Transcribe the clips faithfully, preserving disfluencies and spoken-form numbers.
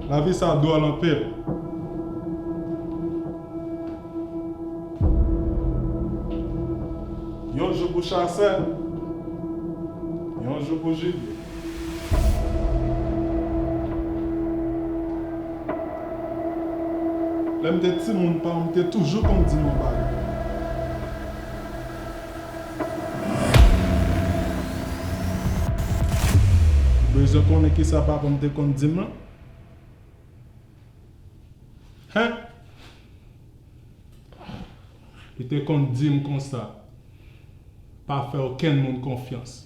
Lavi sa dwòl anpil. Yon jou pou chasè, yon jou pou jibye. Lè m te timoun, pa m te toujou konn di m yon bagay. Ou bezwen konnen kisa papa m te konn di m lan? Hen? Li te konn di m konsa, pa fè okenn moun konfyans.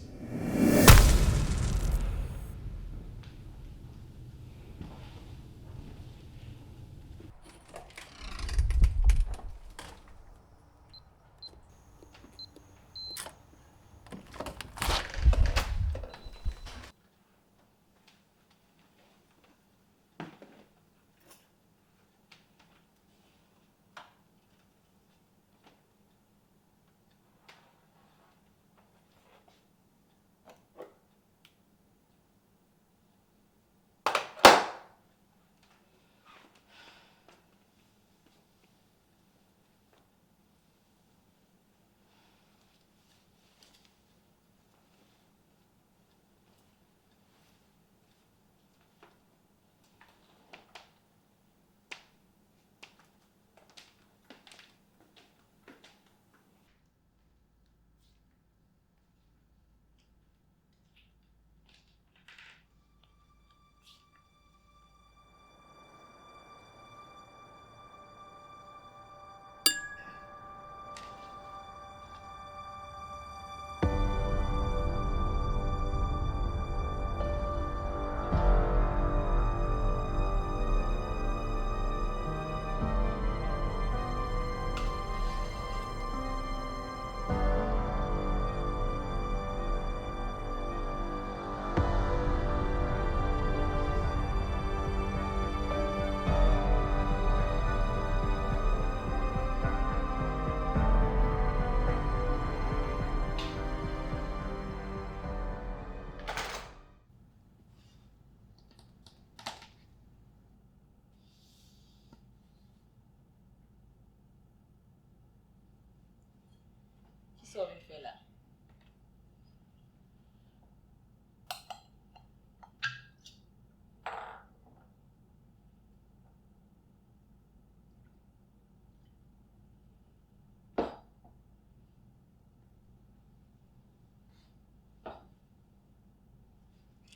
Kisa w vin fè la?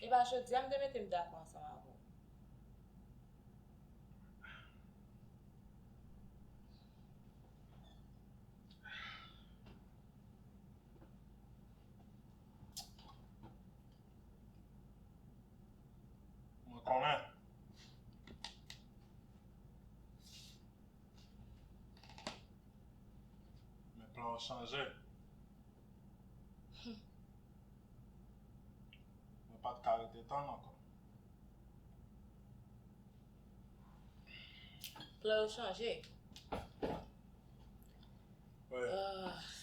E pa jodi a m te mete m dakò ansanm avè w. Mwen konnen. Men plan w chanje. Mwen pa t ka rete tann ankò. Plan yo chanje. Wi. Ah,